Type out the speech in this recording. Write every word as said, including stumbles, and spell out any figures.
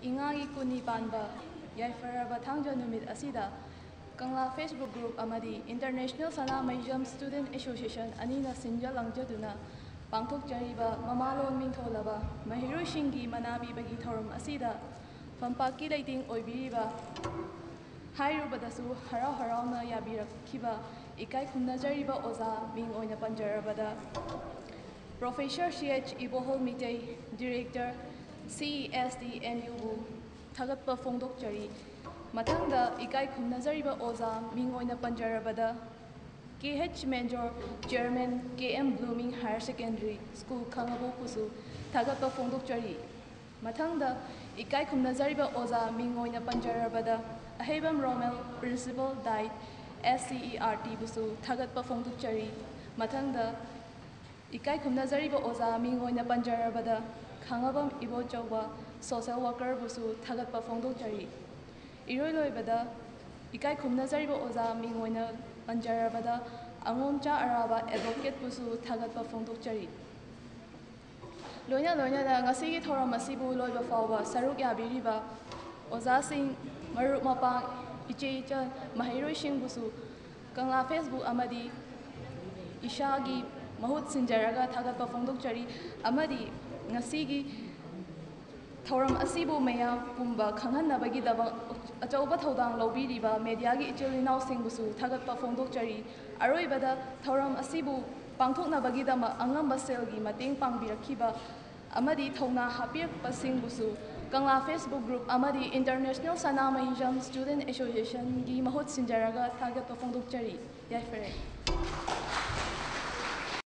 ꯏꯉꯥꯒꯤ ꯀꯨꯟꯅꯤ ꯄꯥꯟꯕ ꯌꯥꯏꯐꯔꯕ ꯊꯥꯡꯖ ꯅꯨꯃꯤꯠ ꯑꯁꯤꯗ ꯀꯪꯂꯥ Facebook group ꯑꯃꯗꯤ International ꯁꯅꯥꯃꯍꯤꯖꯝ Student Association ꯑꯅꯤꯅ ꯁꯤꯟꯖ ꯂꯥꯡꯖꯗꯨꯅ ꯄꯥꯡꯊꯣꯛꯆꯔꯤꯕ ꯃꯃꯥꯂꯣꯟ ꯃꯤꯡꯊꯣꯜꯂꯕ ꯃꯍꯩꯔꯣꯏꯁꯤꯡꯒꯤ ꯃꯅꯥ ꯄꯤꯕꯒꯤ ꯊꯧꯔꯝ ꯑꯁꯤꯗ ꯐꯝꯄꯥꯛꯀꯤ ꯂꯩꯇꯦꯡ ꯑꯣꯏꯕꯤꯔꯤꯕ ꯍꯥꯏꯔꯨꯕꯗꯁꯨ ꯍꯔꯥꯎ ꯍꯔꯥꯎꯅ ꯌꯥꯕꯤꯔꯛꯈꯤꯕ ꯏꯀꯥꯏ ꯈꯨꯝꯅꯖꯔꯤꯕ ꯑꯣꯖꯥ ꯃꯤꯡ ꯑꯣꯏꯅ ꯄꯟꯖꯔꯕꯗ Professor C H ꯏꯕꯣꯍꯜ Meitei, Director C E S D N Uꯕꯨ ꯊꯥꯒꯠꯄ ꯐꯣꯡꯗꯣꯛꯆꯔꯤ꯫ ꯃꯊꯪꯗ ꯏꯀꯥꯏ ꯈꯨꯝꯅꯖꯔꯤꯕ ꯑꯣꯖꯥ ꯃꯤꯡ ꯑꯣꯏꯅ ꯄꯟꯖꯔꯕꯗ K H Major, Chairman K M Blooming Higher Secondary School ꯈꯥꯉꯕꯣꯛꯄꯨꯁꯨ ꯊꯥꯒꯠꯄ ꯐꯣꯡꯗꯣꯛꯆꯔꯤ꯫ ꯃꯊꯪꯗ ꯏꯀꯥꯏ ꯈꯨꯝꯅꯖꯔꯤꯕ ꯑꯣꯖꯥ ꯃꯤꯡ ꯑꯣꯏꯅ ꯄꯟꯖꯔꯕꯗ ꯑꯍꯩꯕꯝ ꯔꯣꯃꯦꯜ, Principal Diet S C E R Tꯕꯨꯁꯨ ꯊꯥꯒꯠꯄ ꯐꯣꯡꯗꯣꯛꯆꯔꯤ꯫ ꯃꯊꯪꯗ ꯏꯀꯥꯏ ꯈꯨꯝꯅꯖꯔꯤꯕ ꯑꯣꯖꯥ ꯃꯤꯡ ꯑꯣꯏꯅ ꯄꯟꯖꯔꯕꯗ ꯈꯥꯉꯕꯝ ꯏꯕꯣꯆꯧꯕ, Social Workerꯕꯨꯁꯨ ꯊꯥꯒꯠꯄ ꯐꯣꯡꯗꯣꯛꯆꯔꯤ꯫ ꯏꯔꯣꯏ ꯂꯣꯏꯕꯗ ꯏꯀꯥꯏ ꯈꯨꯝꯅꯖꯔꯤꯕ ꯑꯣꯖꯥ ꯃꯤꯡ ꯑꯣꯏꯅ ꯄꯟꯖꯔꯕꯗ ꯑꯉꯣꯝꯆꯥ ꯑꯔꯥꯕ, Advocateꯕꯨꯁꯨ ꯊꯥꯒꯠꯄ ꯐꯣꯡꯗꯣꯛꯆꯔꯤ꯫ ꯂꯣꯏꯅ ꯂꯣꯏꯅꯅ ꯉꯁꯤꯒꯤ ꯊꯧꯔꯝ ꯑꯁꯤꯕꯨ ꯂꯣꯏꯕ ꯐꯥꯎꯕ ꯁꯔꯨꯛ ꯌꯥꯕꯤꯔꯤꯕ ꯑꯣꯖꯥꯁꯤꯡ, ꯃꯔꯨꯞ ꯃꯄꯥꯡ, ꯏꯆꯦ ꯏꯆꯜ, ꯃꯍꯩꯔꯣꯏꯁꯤꯡꯕꯨꯁꯨ ꯀꯪꯂꯥ Facebook ꯑꯃꯗꯤ ꯏꯁꯥꯒꯤ ꯃꯍꯨꯠ ꯁꯤꯟꯖꯔꯒ ꯊꯥꯒꯠꯄ ꯐꯣꯡꯗꯣꯛꯆꯔꯤ꯫ ꯑꯃꯗꯤ ꯉꯁꯤꯒꯤ ꯊꯧꯔꯝ ꯑꯁꯤꯕꯨ ꯃꯌꯥꯝ ꯄꯨꯝꯕ ꯈꯪꯍꯟꯅꯕꯒꯤꯗꯃꯛ ꯑꯆꯧꯕ ꯊꯧꯗꯥꯡ ꯂꯧꯕꯤꯔꯤꯕ mediaꯒꯤ ꯏꯆꯤꯜ ꯏꯅꯥꯎꯁꯤꯡꯕꯨꯁꯨ ꯊꯥꯒꯠꯄ ꯐꯣꯡꯗꯣꯛꯆꯔꯤ꯫ ꯑꯔꯣꯏꯕꯗ ꯊꯧꯔꯝ ꯑꯁꯤꯕꯨ ꯄꯥꯡꯊꯣꯛꯅꯕꯒꯤꯗꯃꯛ ꯑꯉꯝꯕ ꯁꯦꯜꯒꯤ ꯃꯇꯦꯡ ꯄꯥꯡꯕꯤꯔꯛꯈꯤꯕ ꯑꯃꯗꯤ ꯊꯧꯅꯥ ꯍꯥꯞꯄꯤꯔꯛꯄꯁꯤꯡꯕꯨꯁꯨ ꯀꯪꯂꯥ Facebook group ꯑꯃꯗꯤ International ꯁꯅꯥꯃꯍꯤꯖꯝ Student Associationꯒꯤ ꯃꯍꯨꯠ ꯁꯤꯟꯖꯔꯒ ꯊꯥꯒꯠꯄ ꯐꯣꯡꯗꯣꯛꯆꯔꯤ꯫ ꯌꯥꯏꯐꯔꯦ꯫